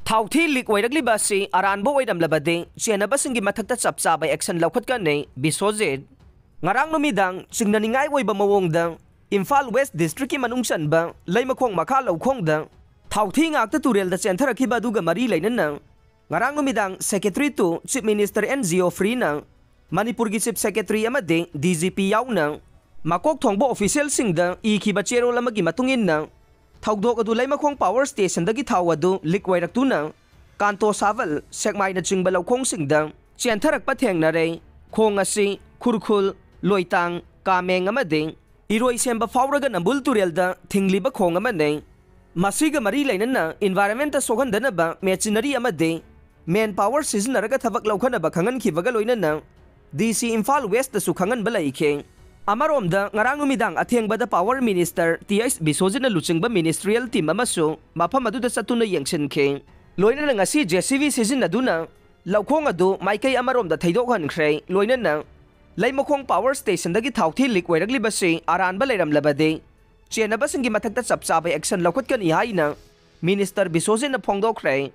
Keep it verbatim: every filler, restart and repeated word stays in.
ꯊꯥꯎꯊꯤ ꯂꯤꯛ ꯑꯣꯏꯔꯛꯂꯤꯕ ꯑꯁꯤ ꯑꯔꯥꯟꯕ ꯑꯣꯏꯔꯝꯂꯕꯗꯤ ꯆꯦꯟꯅꯕꯁꯤꯡꯒꯤ ꯃꯊꯛꯇ ꯆꯞ ꯆꯥꯕ ꯑꯦꯛꯁꯟ ꯂꯧꯈꯠꯀꯅꯤ꯫ ꯕꯤꯁꯣꯖꯤꯠ꯫ ꯉꯔꯥꯡ ꯅꯨꯃꯤꯗꯥꯡ ꯆꯤꯡꯅꯅꯤꯡꯉꯥꯏ ꯑꯣꯏꯕ ꯃꯑꯣꯡꯗ ꯏꯝꯐꯥꯜ ꯋꯦꯁ ꯗꯤꯁꯇ꯭ꯔꯤꯛꯀꯤ ꯃꯅꯨꯡ ꯆꯟꯕ ꯂꯩꯃꯈꯣꯡ ꯃꯈꯥ ꯂꯧꯈꯣꯡꯗ ꯊꯥꯎꯊꯤ ꯉꯥꯛꯇ ꯇꯨꯔꯦꯜꯗ ꯆꯦꯟꯊꯔꯛꯈꯤꯕ ꯑꯗꯨꯒ ꯃꯔꯤ ꯂꯩꯅꯅ ꯉꯔꯥꯡ ꯅꯨꯃꯤꯗꯥꯡ Secretary to Chief Minister N ꯖꯤꯑꯣꯐ꯭ꯔꯤꯅ ꯃꯅꯤꯄꯨꯔꯒꯤ Chief Secretary ꯑꯃꯗꯤ ꯗꯤ ꯖꯤ ꯄꯤ ꯌꯥꯎꯅ ꯃꯀꯣꯛ ꯊꯣꯡꯕ ꯑꯣꯐꯤꯁꯤꯌꯦꯜꯁꯤꯡꯗ ꯏꯈꯤꯕ ꯆꯦꯔꯣꯜ ꯑꯃꯒꯤ ꯃꯇꯨꯡ ꯏꯟꯅ, ꯊꯧꯗꯣꯛ ꯑꯗꯨ ꯂꯩꯃꯈꯣꯡ ꯄꯥꯋꯔ ꯁ꯭ꯇꯦꯁꯟꯗꯒꯤ ꯊꯥꯎ ꯑꯗꯨ ꯂꯤꯛ ꯑꯣꯏꯔꯛꯇꯨꯅ ꯀꯥꯟꯇꯣ ꯁꯥꯕꯜ, ꯁꯦꯛꯃꯥꯏꯅꯆꯤꯡꯕ ꯂꯧꯈꯣꯡꯁꯤꯡꯗ ꯆꯦꯟꯊꯔꯛꯄ ꯊꯦꯡꯅꯔꯦ꯫ ꯈꯣꯡ ꯑꯁꯤ ꯈꯨꯔꯈꯨꯜ, ꯂꯣꯏꯇꯥꯡ, ꯀꯥꯃꯦꯡ ꯑꯃꯗꯤ ꯏꯔꯣꯏꯁꯦꯝꯕ ꯐꯥꯎꯔꯒ ꯅꯝꯕꯨꯜ ꯇꯨꯔꯦꯜꯗ ꯊꯤꯡꯂꯤꯕ ꯈꯣꯡ ꯑꯃꯅꯤ꯫ ꯃꯁꯤꯒ ꯃꯔꯤ ꯂꯩꯅꯅ environment ꯁꯣꯛꯍꯟꯗꯅꯕ machinery ꯑꯃꯗꯤ manpower ꯁꯤꯖꯤꯟꯅꯔꯒ ꯊꯕꯛ ꯂꯧꯈꯠꯅꯕ ꯈꯪꯍꯟꯈꯤꯕꯒ ꯂꯣꯏꯅꯅ ꯗꯤ ꯁꯤ ꯏꯝꯐꯥꯜ ꯋꯦꯁꯇꯁꯨ ꯈꯪꯍꯟꯕ ꯂꯩꯈꯤ꯫ ꯑꯃꯔꯣꯝꯗ, ꯉꯔꯥꯡ ꯅꯨꯃꯤꯗꯥꯡ ꯑꯊꯦꯡꯕꯗ Power Minister ꯇꯤ ꯑꯩꯆ ꯕꯤꯁꯣꯖꯤꯠꯅ ꯂꯨꯆꯤꯡꯕ ministerial team ꯑꯃꯁꯨ ꯃꯐꯝ ꯑꯗꯨꯗ ꯆꯠꯇꯨꯅ ꯌꯦꯡꯁꯤꯟꯈꯤ꯫ ꯂꯣꯏꯅꯅ ꯉꯁꯤ ꯖꯦ ꯁꯤ ꯕꯤ ꯁꯤꯖꯤꯟꯅꯗꯨꯅ ꯂꯧꯈꯣꯡ ꯑꯗꯨ ꯃꯥꯏꯀꯩ ꯑꯃꯔꯣꯝꯗ ꯊꯩꯗꯣꯛꯍꯟꯈ꯭ꯔꯦ꯫ ꯂꯣꯏꯅꯅ ꯂꯩꯃꯈꯣꯡ ꯄꯥꯋꯔ ꯁ꯭ꯇꯦꯁꯟꯗꯒꯤ ꯊꯥꯎꯊꯤ ꯂꯤꯛ ꯑꯣꯏꯔꯛꯂꯤꯕꯁꯤ ꯑꯔꯥꯟꯕ ꯂꯩꯔꯝꯂꯕꯗꯤ ꯆꯦꯟꯅꯕꯁꯤꯡꯒꯤ ꯃꯊꯛꯇ ꯆꯞ ꯆꯥꯕ ꯑꯦꯛꯁꯟ ꯂꯧꯈꯠꯀꯅꯤ ꯍꯥꯏꯅ ꯃꯤꯅꯤꯁꯇꯔ ꯕꯤꯁꯣꯖꯤꯠꯅ ꯐꯣꯡꯗꯣꯛꯈ꯭ꯔꯦ꯫